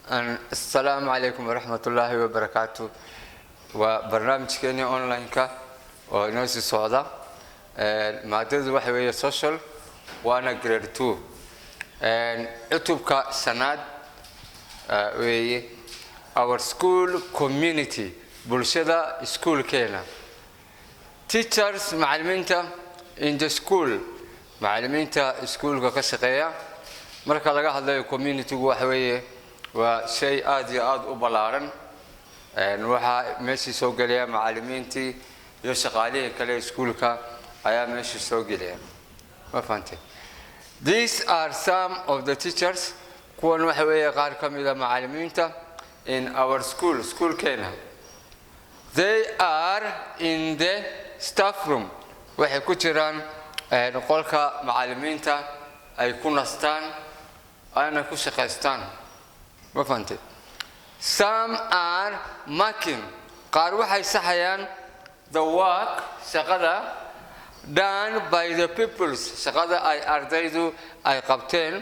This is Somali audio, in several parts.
Asalaamu calaykum waraxmatullaahi wabarakaatu. Waa barnaamijkeenii online-ka oo inoo sii socda. Maadadu waxa weeye social, waana grade 2, cutubka shanaad weeye, our school community, bulshada iskuulkeena. Teachers, macallimiinta, in the school, macallimiinta iskuulka ka shaqeeya. Marka laga hadlayo communitygu, waxa weeye waa shay aada iyo aada u ballaaran. Waxaa meeshii soo gelaya macallimiintii iyo shaqaalihii kale iskuulka ayaa meeshii soo gelaya. Ma fahantay? These are some of the teachers, kuwan waxa weeye qaar ka mida macallimiinta, in our school, schoolkeena. They are in the staff room, waxay ku jiraan qolka macallimiinta ay ku nastaan ayna ku shaqaystaan. Ma fahantay? Some are marking, qaar waxay saxayaan, the work, shaqada, done by the pupils, shaqada ay ardaydu ay qabteen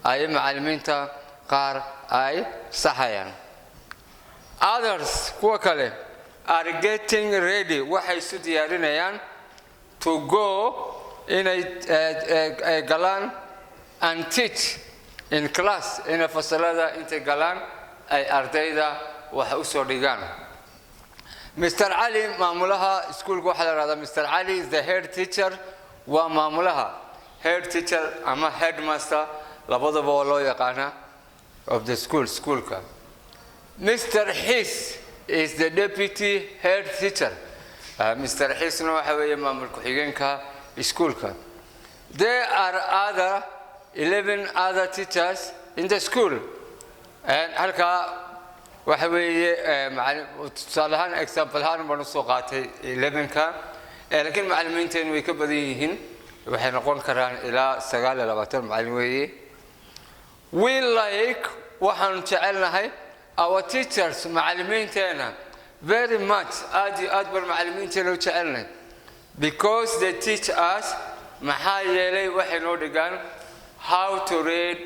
ay macallimiinta qaar ay saxayaan. Others, kuwa kale, are getting ready, waxay isu diyaarinayaan, to go, inay galaan, and teach in class, inay fasalada intay galaan ay ardayda wax u soo dhigaan. Mr Cali, maamulaha iskuulka waxaa la dhahdaa Mr Cali, is the head teacher, waa maamulaha. Head teacher ama headmaster labadaba oo loo yaqaana, of the school, schoolka. Mr Xis is the deputy head teacher. Mr Xisna waxa weeye maamul ku-xigeenka iskuulka. There are other 11 other teachers in the school. Halkaa waxa weeye tusaale ahaan, example ahaan baan usoo qaatay 11-ka, laakiin macallimiinteenu way ka badan yihiin, waxay noqon karaan ilaa 29 macallin weeye. We like, waxaanu jecelnahay, our teachers, macallimiinteena, very much, aad iyo aad baan macallimiinteena u jecelnahay, because they teach us, maxaa yeelay waxay noo dhigaan, how to read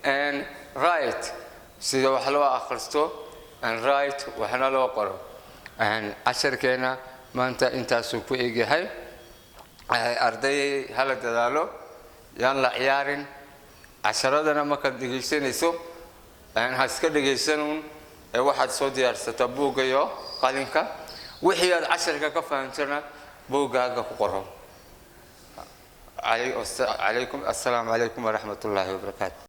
and write, sida wax loo akhristo, and write, waxna loo qoro. Casharkeena maanta intaasuu ku egyahay. Arday, hala dadaalo, yaan la ciyaarin. Casharadana markaad dhegaysanayso, ha iska dhegaysanuun ee waxaad soo diyaarsataa buugga iyo qalinka. Wixii aad casharka ka fahamtana buuggaaga ku qoro. Calaykum assalaamu calaykum waraxmat ullaahi wabarakaatu.